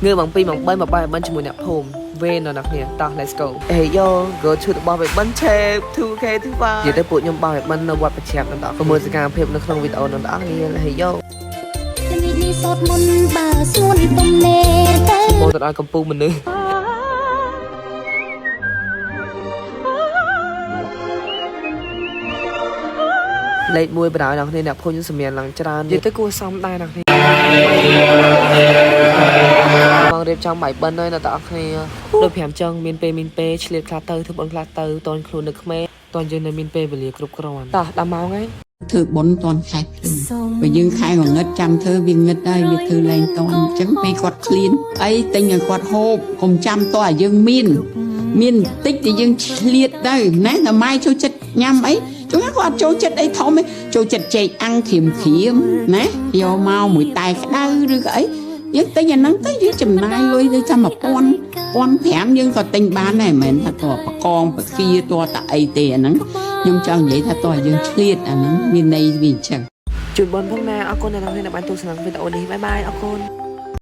ងើបម៉ោង2ម៉ោង3មកបាយបិណ្ឌជាមួយអ្នកភូមិវេនដល់អ្នកគ្នាតោះ let's go ហេ yo go to the បោះបិណ្ឌ chef 2K 2 5និយាយទៅពួកខ្ញុំបោះបិណ្ឌនៅវត្តប្រជ្រាប់ដល់ប្រមើលសកម្មភាពនៅក្នុងវីដេអូដល់អ្នកគ្នាហេ yo ល្ងាចនេះសូត្រមុនបើសួនទំនេរទៅ បងទៅដល់កំពូលមនុស្សលេខ1បណ្ដោយអ្នកគ្នាអ្នកភូមិខ្ញុំសម្មានឡើងច្រើននិយាយទៅគួរសមដែរអ្នកគ្នាបងរៀបចំបាយបិណ្ឌហើយអ្នកទាំងអស់គ្នាដូច5ចឹងមានពេលមានពេលឆ្លៀតខ្លះទៅធ្វើបុណ្យខ្លះទៅតនខ្លួននៅក្មេងតនយើងនៅមានពេលវេលាគ្រប់គ្រាន់តោះដល់ម៉ោងហើយ ធ្វើបុណ្យតន់ខែភ្លឺបើយើងខែងងឹតចាំធ្វើវាងឹតហើយវាធ្វើលែងតន់អញ្ចឹងពេលគាត់ឃ្លានអីទិញឲ្យគាត់ហូបកុំចាំតឲ្យយើងមានមានបន្តិចតែយើងឆ្លៀតទៅណាតែម៉ែចូលចិត្តញ៉ាំអីជួនកាលគាត់អត់ចូលចិត្តអីធំទេចូលចិត្តចេកអាំងក្រៀមក្រៀមណាយកមកមួយតែក្តៅឬក៏អីយើងទិញអាហ្នឹងទៅយើងចំណាយលុយដូចថា1000 1500យើងក៏ទិញបានដែរមិនមែនថាតបកងបកាតតអីទេអាហ្នឹងខ្ញុំចង់និយាយថាតើយើងឆ្លៀតអាហ្នឹងមានន័យវាអញ្ចឹង ជូនបុណ្យផងណាអរគុណអ្នកទាំងអស់គ្នាដែលបានទស្សនាវីដេអូនេះbye bye អរគុណ។